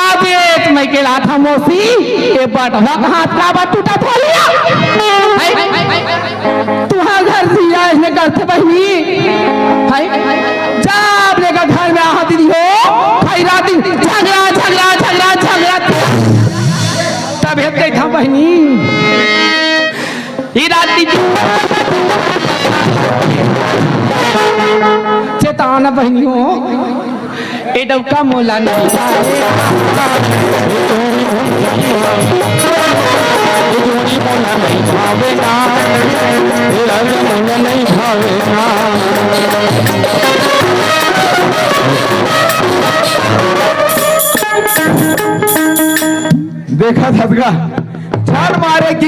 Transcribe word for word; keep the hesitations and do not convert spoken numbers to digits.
अबे त मैं के लाथा मौसी, ए बटवा के हाथ काबर टूटत हो लिया? हैं? तुहार घर सिया इसने करथे बहिनी। हैं? जब लेकर घर में आहा दीदी हो, भाई रात दिन झगड़ा, झगड़ा, झगड़ा, झगड़ा। तब हेत गई था बहिनी। ई रात दिन चेताना बहिनी हो। ए डौका मोला नहीं भावे। देखा था का? झन मारे कि